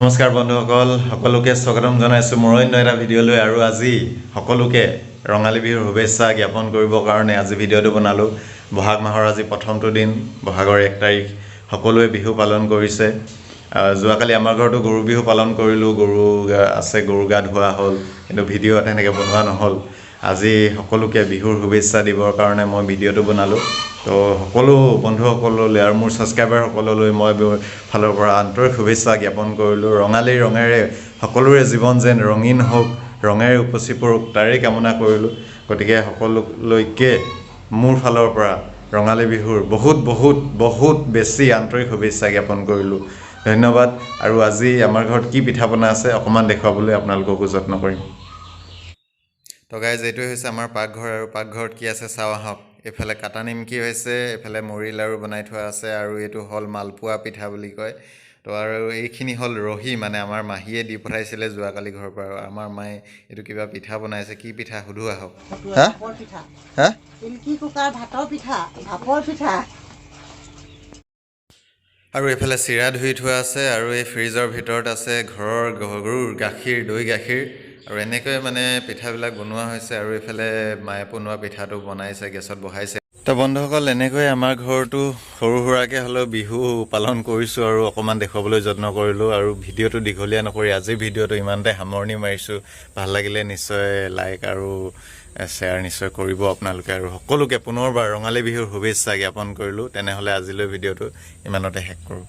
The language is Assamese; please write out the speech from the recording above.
নমস্কাৰ বন্ধুসকল, সকলোকে স্বাগতম জনাইছোঁ মোৰ অন্য এটা ভিডিঅ'লৈ। আৰু আজি সকলোকে ৰঙালী বিহুৰ শুভেচ্ছা জ্ঞাপন কৰিবৰ কাৰণে আজি ভিডিঅ'টো বনালোঁ। বহাগ মাহৰ আজি প্ৰথমটো দিন, বহাগৰ 1 তাৰিখ। সকলোৱে বিহু পালন কৰিছে। যোৱাকালি আমাৰ ঘৰতো গৰু বিহু পালন কৰিলোঁ। গৰু আছে, গৰু গা ধোৱা হ'ল, কিন্তু ভিডিঅ' তেনেকৈ বনোৱা নহ'ল। আজি সকলোকে বিহুৰ শুভেচ্ছা দিবৰ কাৰণে মই ভিডিঅ'টো বনালোঁ। তো সকলো বন্ধুসকললৈ আৰু মোৰ ছাবস্ক্ৰাইবাৰসকললৈ মই ফালৰ পৰা আন্তৰিক শুভেচ্ছা জ্ঞাপন কৰিলোঁ। ৰঙালী ৰঙেৰে সকলোৰে জীৱন যেন ৰঙীন হওক, ৰঙেৰে উপচি পৰক, তাৰেই কামনা কৰিলোঁ। গতিকে সকলোলৈকে মোৰ ফালৰ পৰা ৰঙালী বিহুৰ বহুত বহুত বহুত বেছি আন্তৰিক শুভেচ্ছা জ্ঞাপন কৰিলোঁ। ধন্যবাদ। আৰু আজি আমাৰ ঘৰত কি পিঠা পনা আছে, অকণমান দেখুৱাবলৈ আপোনালোককো যত্ন কৰিম। তো গাইজ, এইটোৱে হৈছে আমাৰ পাকঘৰ আৰু পাকঘৰত কি আছে চাওঁ আহক। এইফালে কাটা নিমকি হৈছে, এইফালে মুড়ি লাড়ু বনাই থোৱা আছে আৰু এইটো হ'ল মালপোৱা পিঠা বুলি কয়। তো আৰু এইখিনি হ'ল ৰহি, মানে আমাৰ মাহীয়ে দি পঠাইছিলে যোৱাকালি ঘৰৰ পৰা। আৰু আমাৰ মায়ে এইটো কিবা পিঠা বনাইছে, কি পিঠা সুধো আহক। হা? ভাপৰ পিঠা। হা? ইলকি কুকাৰ ভাতৰ পিঠা, ভাপৰ পিঠা। আৰু এইফালে চিৰা ধুই থোৱা আছে আৰু এই ফ্ৰিজৰ ভিতৰত আছে ঘৰৰ গৰুৰ গাখীৰ, দৈ গাখীৰ। আৰু এনেকৈ মানে পিঠাবিলাক বনোৱা হৈছে। আৰু এইফালে মায়ে বনোৱা পিঠাটো বনাইছে, গেছত বহাইছে। তো বন্ধুসকল, এনেকৈ আমাৰ ঘৰতো সৰু সুৰাকৈ হ'লেও বিহু পালন কৰিছোঁ আৰু অকণমান দেখুৱাবলৈ যত্ন কৰিলোঁ। আৰু ভিডিঅ'টো দীঘলীয়া নকৰি আজিৰ ভিডিঅ'টো ইমানতে সামৰণি মাৰিছোঁ। ভাল লাগিলে নিশ্চয় লাইক আৰু শ্বেয়াৰ নিশ্চয় কৰিব আপোনালোকে। আৰু সকলোকে পুনৰবাৰ ৰঙালী বিহুৰ শুভেচ্ছা জ্ঞাপন কৰিলোঁ। তেনেহ'লে আজিলৈ ভিডিঅ'টো ইমানতে শেষ কৰোঁ।